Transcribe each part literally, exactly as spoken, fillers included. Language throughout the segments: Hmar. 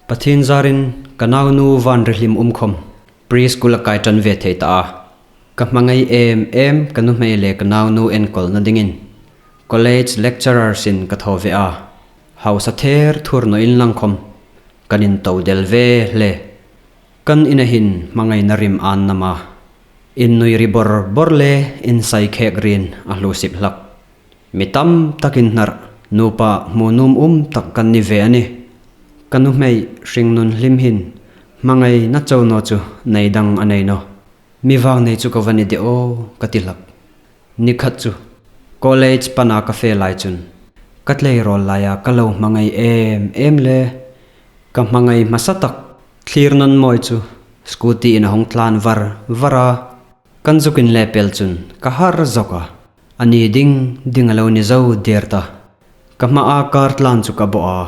Pathien zarin ka naunu Vanrihlim um khom preschool a kai ṭan ve thei ta a. Ka hmangai em em ka nuhmei le ka naunu enkawlna dingin college lecturer sin ka thaw ve a. Hausa ther thur naw inlang khom kan into del ve hle. Kan ina hin hmangaina rim an nam a. Innui ri bor bor le insai khek rin a hlu sip hlak. Mi tam takin hnar, nupa hmu nuom um tak kan ni ve a nih. Ka nuhmei Hringnunhlim hin hmangaina chau naw chu nei dang a nei nawh. Mi vang nei chu ka va ni de aw ka ti hlak. Ni khat chu college pana ka fe lai chun ka tleirawl laia ka lo hmangai em em le. Ka hmangai hmasa tak Thlirnunmawi chu scooty in a hung tlan var var a. Kan zuk inle pel chun ka har zawk a. A ni ding ding a lo ni zo der ta. Ka hmaa kar tlan chu ka bo a.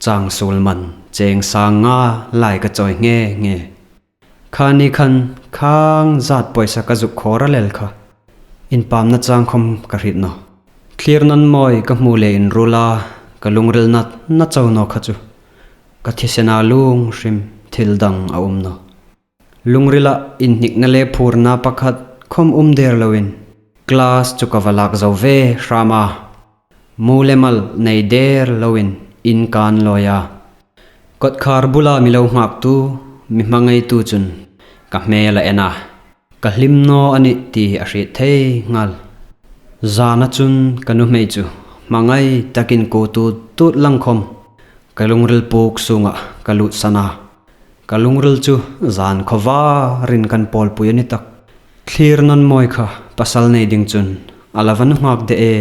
Chang suol man cheng sang nga lai ka chawi nghe nghe. Kha ni khan khang zat pawisa ka zuk khawr a lel kha. Inpamna chang khom ka hriet nawh. Thlirnunmawi ka hmu le inruol a, ka lungril natna chau naw kha chu ka thisena lung hrim thil dang a um nawh. Lungrila inhnikna le phurna pakhat khom um der loin class chu ka va lak zo ve hram a. Mu le mal nei der loin in kan lawi a. Kawtkhar bula mi lo nghaktu, mi hmangaitu chun ka hmel a en a. Ka hlim naw a nih ti a hriet thei nghal. Zana chun ka nuhmei chu hmangai takin ko tut tut lang khom ka lungril puk sunga ka lutsan a. Ka lungril chu zan khawvarin kan pawlpui a ni tak. Thlirnunmawi kha pasal nei ding chun a la va nunghak de e.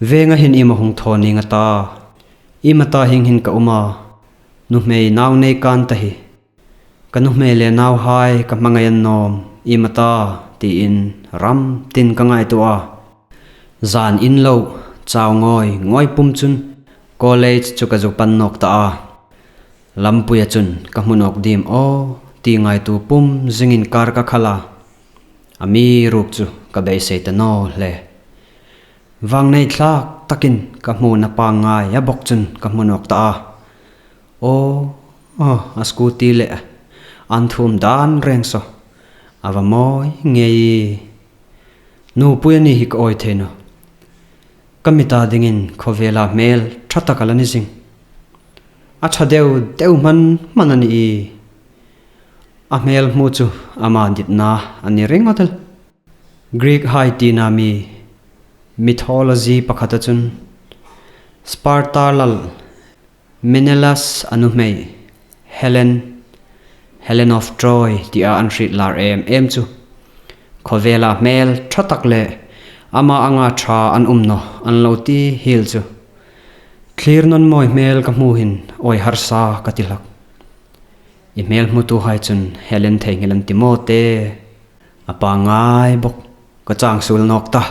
Venga hin iem a hung thaw ning a ta. Iem a ta hieng hin ka um a. Nuhmei nau nei kan ta hi. Ka nuhmei le nauhai ka hmangai an nawm, iem a ta, tiin ram tin ka ngaituo a. Zan in lo, chau ngawi ngawi pum chun college chu ka zu pan nawk ta a. Lampuia chun ka hmu nawk dim aw ti ngaituo pum zingin kar ka khal a. Amiruokchu ka beisei ta naw hle. Vangnei thlak takin ka hmuna pangngai a bawk chun ka hmu nawk ta a. Aw, aw, a scooty le an thum dan reng saw a va mawi ngei. Nupui a ni hi ka awi thei nawh. Ka mita dingin khawvela hmel ṭha tak a la ni zing. A ṭha deu deu hman hman a ni i. A hmel hmu chu ama ditna a ni ringawt el. Greek hai tina mi mythology pakhata chun Sparta lal Menelaus a nuhmei Helen, Helen of Troy tia an hriet lar em em chu khawvela hmel ṭha tak le ama anga ṭha an um naw an lo ti hiel chu. Thlirnunmawi hmel ka hmu hin awi harsa ka ti hlak. I hmel hmutuhai chun Helen theinghil an ti maw te? A pangngai bawk, ka chang suol nawk ta.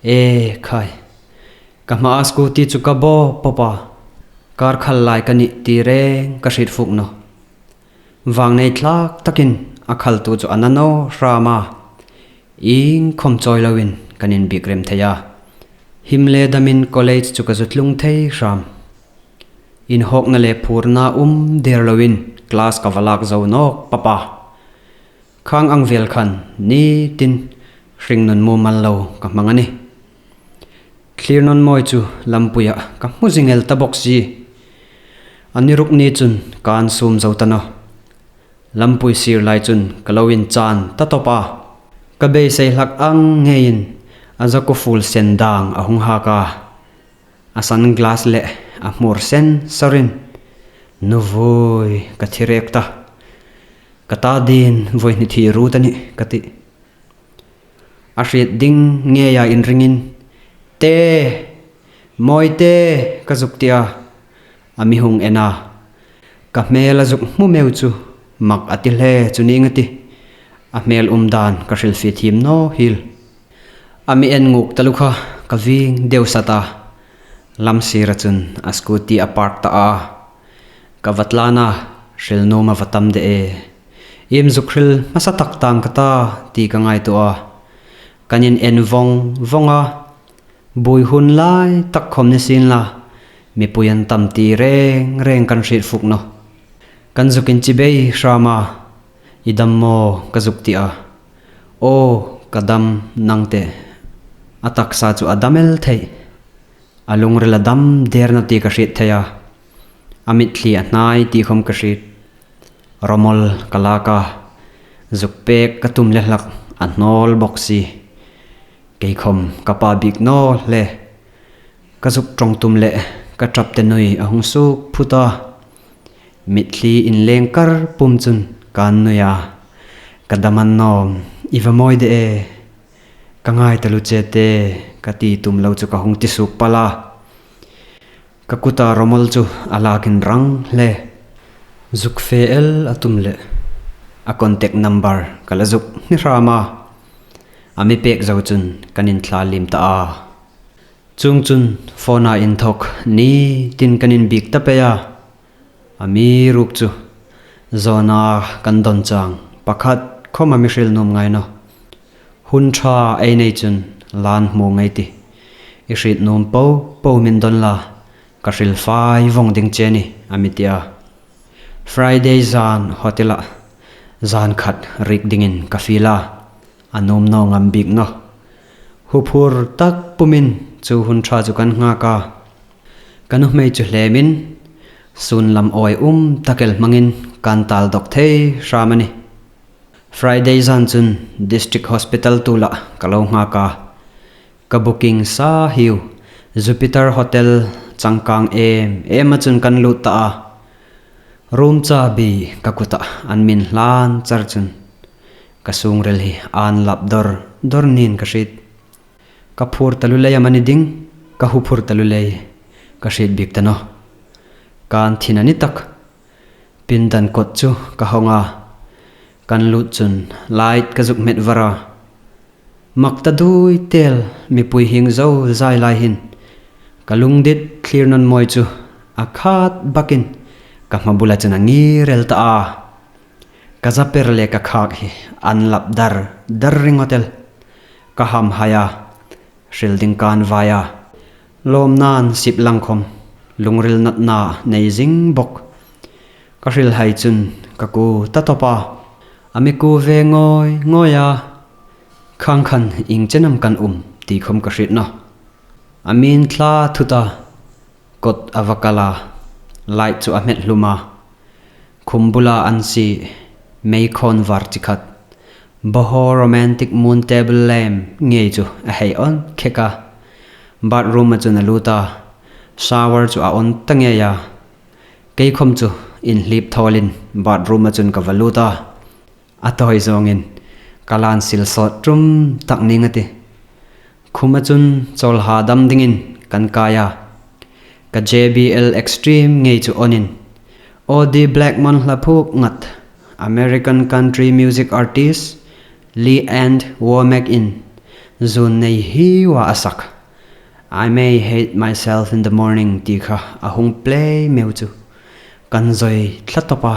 E khai, ka hmaa scooty chu ka bo pawp a, kar khal lai ka nih ti reng ka hriet fuk nawh. Vangnei thlak takin a khaltu chu a na naw hram a. Iengkhom chawi loin kan inbiek rem thei a. Him le damin college chu ka zu tlung thei hram. Inhawkna le phurna um der loin class ka va lak zo nawk pawp a. Khang ang vel khan ni tin Hringnunmawi mal lo ka hmang a nih. Thlirnunmawi chu lampuia ka hmu zing el ta bawk si. A ni ruk ni chun kan sum zo ta nawh. Lampui sir lai chun ka lo inchan ta tawp a. Ka beisei hlak ang ngeiin a zakuo fuol sen dang a hung hak a. A sunglass le a hmur sen sarin, nuvui ka thi rek ta. Ka ta din voi hni thi ru ta nih ka ti. A hriet ding ngeia inringin, "Te, mawi te," ka zuk ti a. A mi hung en a. Ka hmel a zuk hmu meu chu mak a ti hle chu ning a tih. A hmel um dan ka hrilfie thiem naw hiel. A mi en nguk taluo kha ka ving deu sat a. Lam sira chun a scooty a park ta a. Ka va tlan a, hril nuom a va tam de e. Iem zuk hril hmasa tak tang ka ta ti ka ngaituo a. Kan in en vong vong a. Buoi hun lai tak khom ni sien la, Mipui an tam ti reng reng kan hriet fuk nawh. Kan zuk inchibai hram a, "I dam maw?" ka zuk ti a. "Aw, ka dam, nang te." A taksa chu a dam el thei. A lungril a dam der naw ti ka hriet thei a. A mitthli a hnai ti khawm ka hriet. Rawmawl ka lak a, zuk pek ka tum le hlak a hnawl bawk si. Kei khawm ka pa bik naw le. Ka zuk ṭawng tum le ka ṭap te nui a hung suk phut a. Mitthli inleng kar pum chun kan nui a. "Ka dam annawm, i va mawi de e. Ka ngai taluo che te," ka ti tum lo chu ka hung ti suk pal a. Ka kuta rawmawl chu a lak inrang hle. Zuk fe el a tum le a contact number ka la zuk hni hram a. A mi pek zo chun kan inthla lim ta a. Chuongchun phone-a inthawk ni tin kan inbiek ta pei a. Amiruokchu zawna kan dawn chang pakhat khawm a mi hril nuom ngai nawh. Hun ṭha ei nei chun lan hmu ngei ti. "I hriet nuom po po min dawn la, ka hril fai vawng ding che a nih," a mi ti a. Friday zan hotel-a zan khat rik dingin ka fiel a. A nuom naw ngam bik nawh. Huphur tak pumin chu hun ṭha chu kan nghak a. Ka nuhmei chu hlemin, sun lam awi um tak el hmangin kan tal dawk thei hram a nih. Friday zan chun District Hospital tuolah ka lo nghak a. Ka booking sa hiu, Jupiter Hotel changkang em em a chun kan lut ta a. Room chabi ka kutah an mi inhlan char chun ka sungril hi an lap dawr dawr niin ka hriet. Ka phur taluo lei am a ni ding, ka huphur taluo lei ka hriet bik ta nawh. Kan thin a ni tak. Pindan kot chu ka hawng a. Kan lut chun light ka zuk hmet var a. Mak ta dui tel, mipui hieng zo zai lai hin ka lungdit thlir nawn mawi chu a khat bakin ka hma bula chun a ngir el ta a. Ka zaper le ka khak hi an lap dar dar ringawt el. Ka hamhai a, hril ding kan vai a. Lawmna'n sip lang khawm, lungril natna nei zing bawk. Ka hrilhai chun ka ku ta tawp a. A mi ku ve ngawi ngawi a. Khang khan ieng chen am kan um ti khawm ka hriet nawh. A mi inthla thut a, kot a va kal a, light chu a hmet hlum a. Khum bula an sie, meikhawn var chi khat, Boho romantic moon table lamp ngei chu a hei awn khek a. Bathroom-a chun a lut a, shower chu a awn ta ngei a. Kei khawm chu inhlip thawlin bathroom-a chun ka va lut a. A tawi zawngin ka lan sil sawt tum tak ning a tih. Khuma chun chawlha dam dingin kan kai a. Ka J B L Extreme ngei chu onin, Audie Blackmon hla phuk ngat, American country music artist Lee Ann Womack-in zun nei hiua a sak I May Hate Myself in the Morning ti kha a hung play meu chu kan zoi thla tawp a.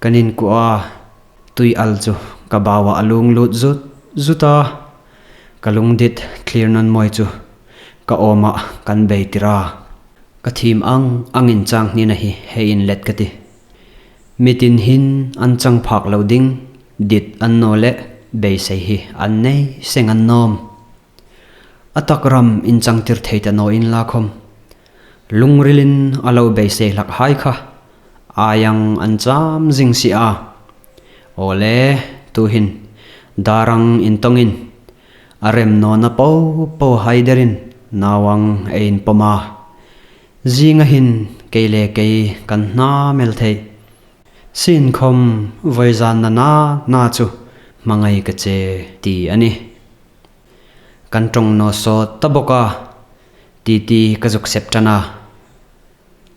Kan inkuo a, tui al chu ka baua a lung lut zut zut a. Ka lungdit thlir nawn mawi chu ka awmah kan bei tir a. Ka thim ang angin chang hnina hi hei inlet ka tih. Mitin hin an chang phak lo ding, dit an naw le beisei hi an nei seng an nawm. A tak ram inchang tir thei ta naw inla khawm, lungrilin a lo beisei hlak hai kha, ai ang an cham zing si a. Awle, tuhin dar ang intawngin, a rem nawna po po hai derin nau ang ei inpawm a. Zinga hin kei le kei kan hnam el thei. Sin khawm vawizan na na na chu hmangai ka che ti a nih. Kan ṭawng naw sawt ta bawk a, titi ka zuk sep ṭan a.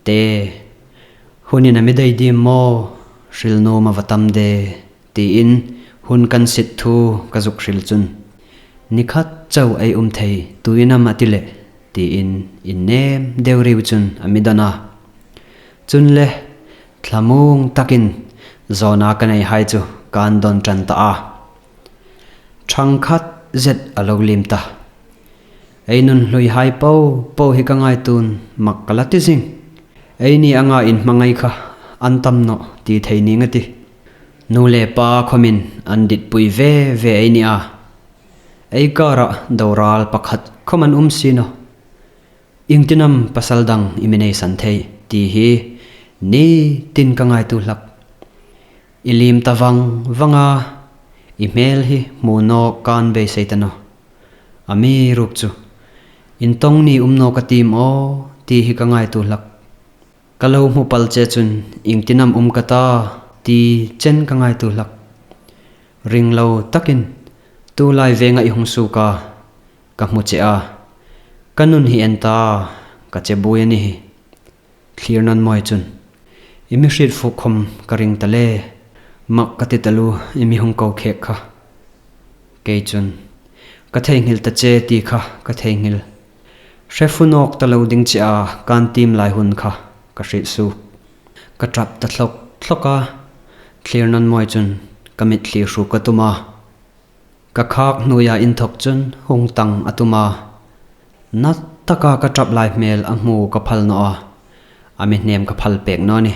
Te, hunin a mi dai diem maw, hril nuom a va tam de, tiin hun kan sit thu ka zuk hril chun, ni khat chau ei um thei, tuin am a ti le, tiin innem deu riu chun a mi dawn a. Chun le, thlamuong takin zawna ka nei hai chu kan dawn ṭan ta a. Ṭhang khat zet a lo liem ta. Ei nun hluihai po po hi ka ngaituoin mak ka la ti zing. Eini anga inhmangai kha an tam nawh ti thei ning a tih. Nu le pa khomin an ditpui ve ve ei ni a. Ei kara doral pakhat khom an um si nawh. Iengtin am pasal dang i mi nei san thei ti hi ni tin ka ngaituo hlak. I lim ta vang vang a, i hmel hi hmu nawk kan beisei ta nawh. Amiruokchu intong ni um nawk a tiem aw ti hi ka ngaituo hlak. Ka lo hmu pal che chun iengtin am um ka ta ti chen ka ngaituo hlak. Ringlo takin tulai venga i hung suok a ka hmu che a. Ka nun hi en ta, ka che buoi a ni hi. Thlir Nanmawi chun, i mi hriet fuk khom ka ring ta le, mak ka ti taluo i mi hung ko khek kha. Kei chun, ka theinghil ta che ti kha ka theinghil. Hre fu nawk ta lo ding che a kan tiem lai hun kha ka hriet suok. Ka ṭap ta thlok thlok a. Thlir Nanmawi chun ka mitthli hruk a tum a. Ka khak hnuoia inthok chun hung tang a tum a. Na taka ka ṭap lai hmel a hmu ka phal naw a. A mi hnem ka phal pek naw ni.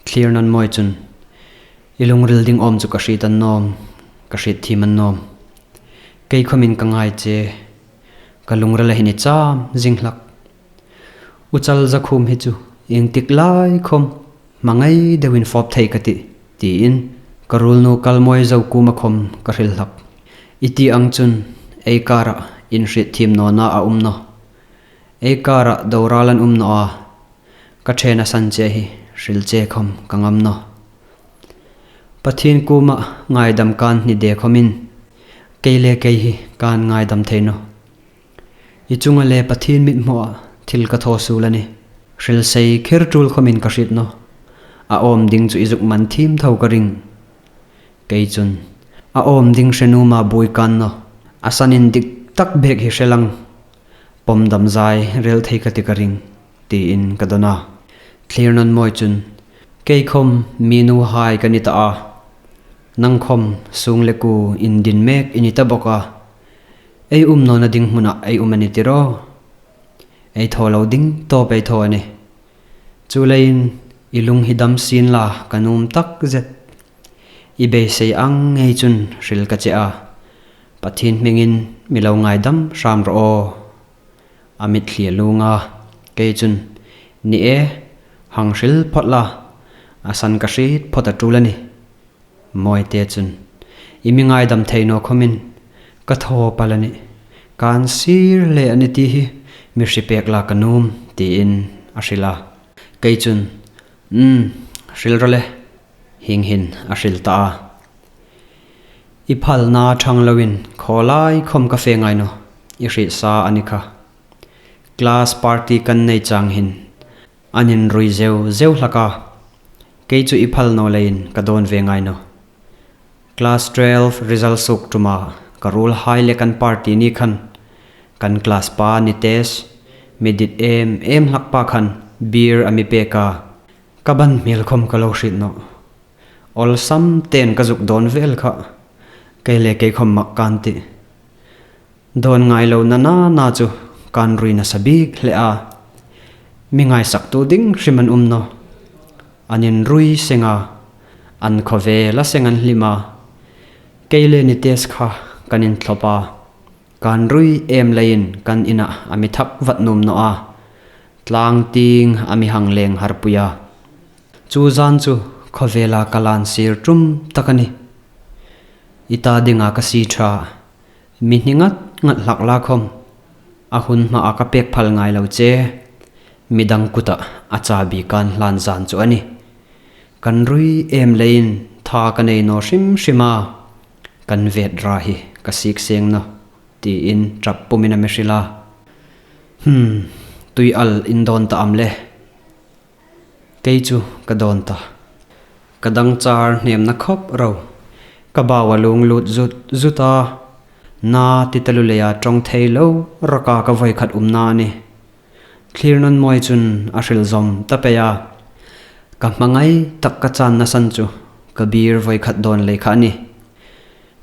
Thlir Nanmawi chun, i lungril ding awm chu ka hriet an nawm, ka hriet thiem an nawm. Kei khomin ka ngai che, ka lungril a hin i cham zing hlak. U Chalzakhum hi chu iengtik lai khom hmangai deuin fawp thei ka tih, tiin ka ruolnu Kalmawi Zo kuoma khom ka hril hlak. I ti ang chun ei kara inhriet thiem nawna a um nawh. Ei kara doral an um naw a. Ka ṭhen a san che hi hril che khom ka ngam nawh. Pathien kuoma ngaidam kan ni de khomin, kei le kei hi kan ngaidam thei nawh. I chunga le Pathien mithmua thil ka thaw suol a nih. Hril sei kher tul khomin ka hriet nawh. A awm ding chu i zuk man thiem tho ka ring. Kei chun, a awm ding hre nuoma buoi kan nawh. A san indik tak bek hi hre lang, pawm dam zai rel thei ka ti ka ring, tiin ka dawn a. Thlir Nanmawi chun, kei khom mi nuhai ka ni ta a. Nang khom sung le kuo indin mek i ni ta bawk a. Ei um nawna ding hmuna ei um a ni ti ro. Ei thaw lo ding tawp ei thaw a nih. Chuleiin i lung hi dam sien la ka nuom tak zet. I beisei ang ngei chun hril ka che a. Pathien hmingin mi lo ngaidam hram rawh aw. A mitthli a luong a. Kei chun, ni e, hang hril phawt la. A san ka hriet phawt a tul a nih. Mawite chun, i mi ngaidam thei naw khomin ka thaw pal a nih. Kan sir le a ni ti hi mi hre pek la ka nuom, tiin a hril a. Kei chun, um, hril rawh le, hieng hin a hril ta a. I phalna ṭhang loin khawlai khom ka fe ngai nawh, i hriet sa a ni kha. Class party kan nei chang hin an inrui zeu zeu hlak a. Kei chu i phal naw leiin ka dawn ve ngai nawh. Class twelve result suok tuma ka ruolhai le kan party ni khan, kan class pa Nitesh, mi dit em em hlak pa khan beer a mi pek a. Ka ban hmel khom ka lo hriet nawh. Awlsam ten ka zuk dawn vel kha. Kei le kei khom mak kan tih. Dawn ngai lo na na na chu kan rui nasa bik hle a. Mi ngaisaktu ding hrim an um nawh. An inrui seng a, an khawvela seng an hlim a. Kei le Nitesh kha kan inthlop a. Kan rui em leiin kan ina a mi thak vat nuom naw a. Tlang tieng a mi hang leng harpui a. Chu zan chu khawvela ka lan sir tum tak a nih. I ta dinga ka sie ṭha. Mi hni ngat ngat hlak la khom. A hun hmaa ka pek phal ngai lo che. Midang kuta a chabi kan hlan zan chu a nih. Kan rui em leiin tha ka nei naw hrim hrim a. Kan vet ra hi ka sik seng nawh, tiin ṭap pumin a mi hril a. Hmm, tui al in dawn ta am le? Kei chu ka dawn ta. Ka dangchar hnemna khop ro. Ka bau a lung lut zut zut a. Na ti taluo leia ṭawng thei lo raka ka voi khat umna a nih. Thlir Nanmawi chun a hril zawm ta pei a. Ka hmangai tak ka channa san chu ka beer voi khat dawn lei kha a nih.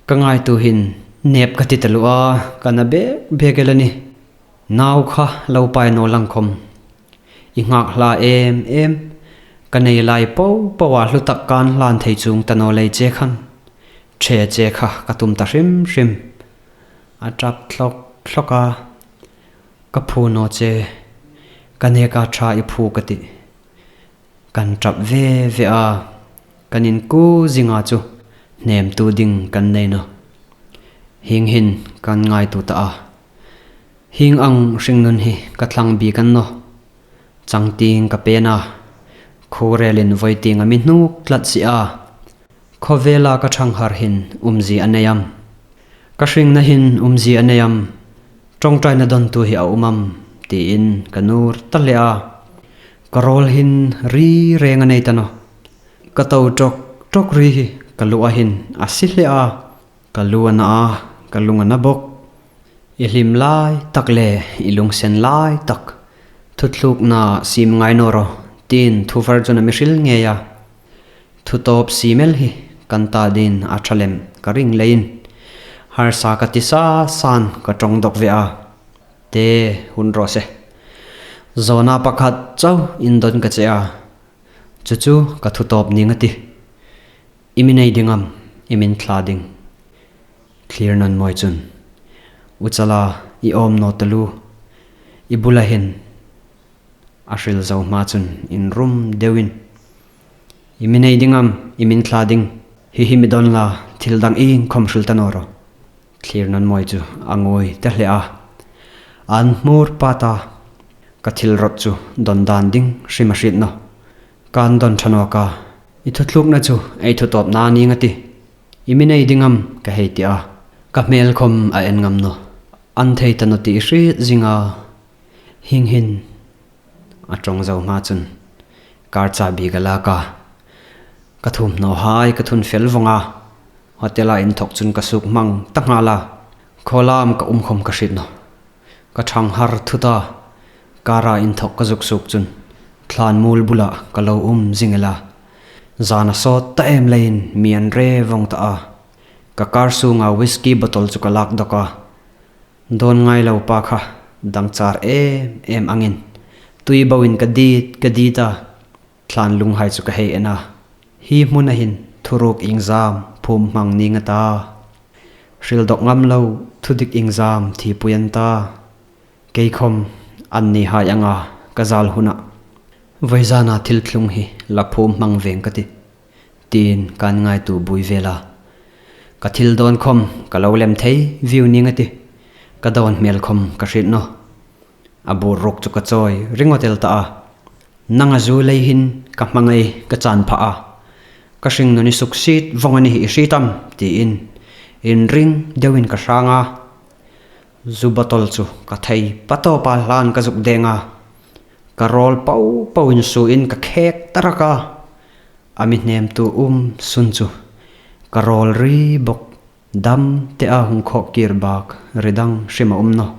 Ka ngaituo hin nep ka ti taluo a, ka na bek bek el a nih. Nau kha lo pai naw lang khawm, i nghak hla em em, ka nei lai po po a hlu tak kan hlan thei chuong ta naw lei che khan, ṭhe che kha ka tum ta hrim hrim. A ṭap thlawk thlawk a, ka phu naw che, ka neka ṭha i phu ka tih. Kan ṭap ve ve a, kan inkuo zinga chu hnemtu ding kan nei naw. Hieng hin kan ngaituo ta a. Hieng ang hringnun hi ka thlang bik a ni naw. Changtieng ka pen a, khuo relin voi tienga mi hnuk tlat si a. Khawvela ka ṭhanghar hin umzie a nei am? Ka hringna hin umzie a nei am? Ṭawngṭaina dawntu hi a um am? Tiin ka nuor ta hle a. Ka rawl hin ri reng a nei ta naw. Ka to ṭawk ṭawk ri hi ka lua hin a si hle a. Ka lu a na a, ka lung a na bawk. I hlim lai tak le i lungsen lai tak, thuthlukna siem ngai naw rawh, tiin thu var chun a mi hril ngei a. Thu tawp siem el hi kan ta dingin a ṭha lem ka ring leiin, harsa ka ti sa san ka ṭawng dawk ve a. Te, hun raw se. Zawna pakhat chau indawn ka che a. Chu chu ka thu tawp ning a tih. I mi nei ding am, i min thla ding? Thlir Nawnmawi chun, U Chala, i awm naw taluo. I bula hin, a hril zo hma chun inrum deuin, I mi nei ding am, i min thla ding? Hi hi mi dawn la, thil dang ieng khawm hril ta naw rawh. Thlir Nawnmawi chu a ngoi ta hle a. An hmur pa ta, ka thil rawt chu dawn dan ding hrim a hriet nawh. Kan dawn ṭha nawk a. I thuthlukna chu ei thu tawpna ning a tih. I mi nei ding am ka hei ti a. Ka hmel khawm a en ngam nawh. An thei ta naw ti i hriet zing a. Hieng hin, a ṭawng zo hma chun, kar chabi ka lak a. Ka thuomhnawhai ka thun fel vawng a. Hotel-a inthawk chun ka suk hmang ta nghal a. Khaw lam ka um khawm ka hriet nawh. Ka ṭhanghar thut a. Kara inthawk ka zuk suok chun, thlan mual bula ka lo um zing el a. Zan a sawt ta em leiin mi an re vawng ta a. Ka kar sunga whisky bottle chu ka lak dawk a. Dawn ngai lo pa kha dangchar em em angin, tui boin ka dit ka dit a. Thlan lunghai chu ka hei en a. Hi hmuna hin thuruk iengzam phum hmang ning a ta. Hril dawk ngam lo thudik iengzam thipui an ta. Kei khawm annihai anga ka zal huna, vawizana thil thlung hi la phum hmang veng ka tih, tiin kan ngaituo bui vel a. Ka thil dawn khawm ka lo lem thei viu ning a tih. Ka dawn hmel khawm ka hriet nawh. A bur ruk chu ka chawi ringawt el ta a. Nang a zu lei hin ka hmangai ka chan pha a. Ka hringnun i suksiet vawng a ni hi i hriet am? Tiin inring deuin ka hrang a. Zu bottle chu ka thei pa tawpa hlan ka zuk deng a. Ka rawl po po insuoin ka khek ta rak a. A mi hnemtu um sun chu ka rawl ri bawk. Dam te a hung khawk kir bak ri dang hrim a um nawh.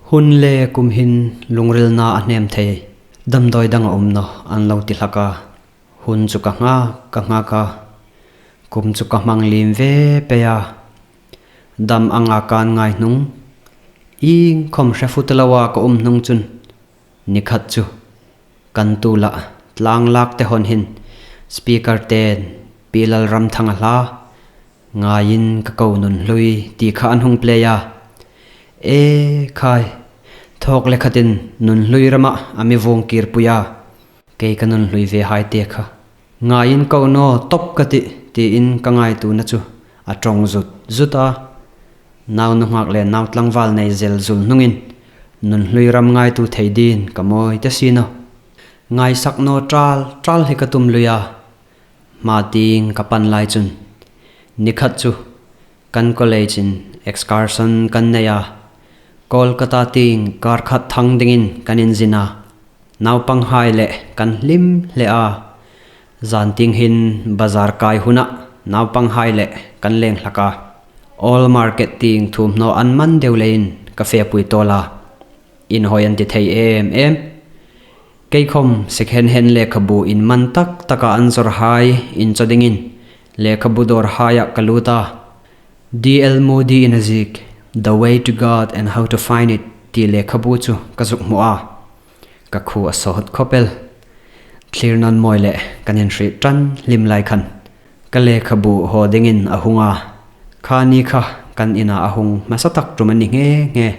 Hun le kum hin lungrilna a hnem thei, damdawi dang a um nawh an lo ti hlak a. Hun chu ka nghak ka nghak a, kum chu ka hmang liem ve pei a. Dam anga kan ngai hnung, ieng khawm hre fut lo a ka um hnung chun, ni khat chu kan tu la tlang lak te hawn hin speaker ten Pi Lalramthanga hla, Ngaiin Ka Ko Nunhlui ti kha an hung play a. E khai, thawk le khatin nunhlui rama a mi vuong kir pui a. Kei ka nunhlui ve hai te kha, ngaiin ko naw tawp ka tih, tiin ka ngaituona chu a ṭawng zut zut a. Nau nunghak le nau tlangval nei zel zul hnungin nunhlui ram ngaituo thei dingin ka mawi ta si nawh. Ngaisak naw ṭal ṭal hi ka tum lui a. Hma tieng ka pan lai chun, ni khat chu kan college-in excursion kan nei a, Kolkata tieng kar khat thang dingin kan inzin a, naupanghai le kan hlim hle a. Zan tieng hin bazar kai huna naupanghai le kan leng hlak a. Old Market tieng thuomhnaw an man deu leiin ka fepui tawl a. Inhawi an ti thei em em. Kei khawm second hand lekhabu inman tak taka an zawrhai inchaw dingin lekhabu dawrhaia ka lut a. D L Moody-in a ziek The Way to God and How to Find It ti lekhabu chu ka zuk hmu a. Ka khu a sawt khawp el. Thlirnawn Mawi le kan inhriet ṭan hlim lai khan ka lekhabu haw dingin a hung a. Kha ni kha kan ina a hung hmasa tak ṭum a ni nghe nghe.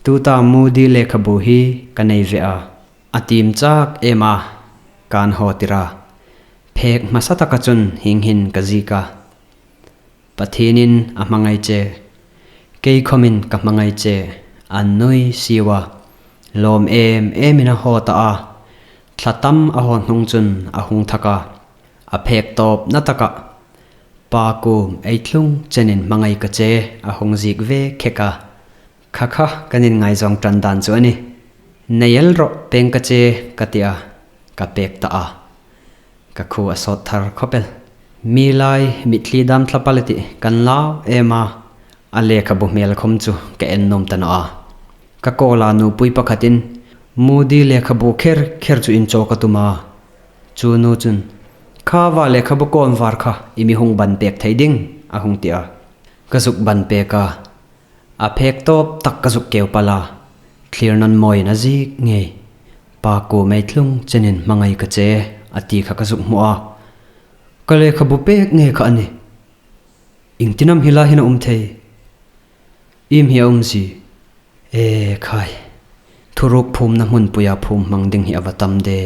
Tuta Moody lekhabu hi ka nei ve a. A tiem chak em a, kan haw tir a. Phek hmasa taka chun hieng hin ka ziek a. Pathienin a hmangai che, kei khawmin ka hmangai che, an nuisiu a. Lawm em emin a haw ta a. Thla tam a haw hnung chun a hung thak a. A phek tawpna takah Pa kuom ei thlung chenin hmangai ka che, a hung ziek ve khek a. Kha kha kan inngaizawng ṭan dan chu a nih. Nei el rawh, peng ka che, ka ti a, ka pek ta a. Ka khu a sawt thar khawp el. Mi lai mitthli dam thla pal a tih kan lau em a. A lekhabu hmel khawm chu ka en nuom ta naw a. Ka kawla nupui pakhatin Moody lekhabu kher kher chu inchawk a tum a. Chu nu chun, "Kha va lekhabu kawmvar kha i mi hung ban pek thei ding," a hung ti a. Ka zuk ban pek a. A phek tawp tak ka zuk keu pal a. Thlirnawn Mawiin a ziek ngei. Pa kuom ei thlung chenin hmangai ka che, a ti kha ka zuk hmu a. Ka lekhabu pek ngei kha a nih. Iengtin am hi lai hin a um thei? Iem hi a umzie? E khai. Thuruk phumna hmunpuia phum hmang ding hi a va tam de.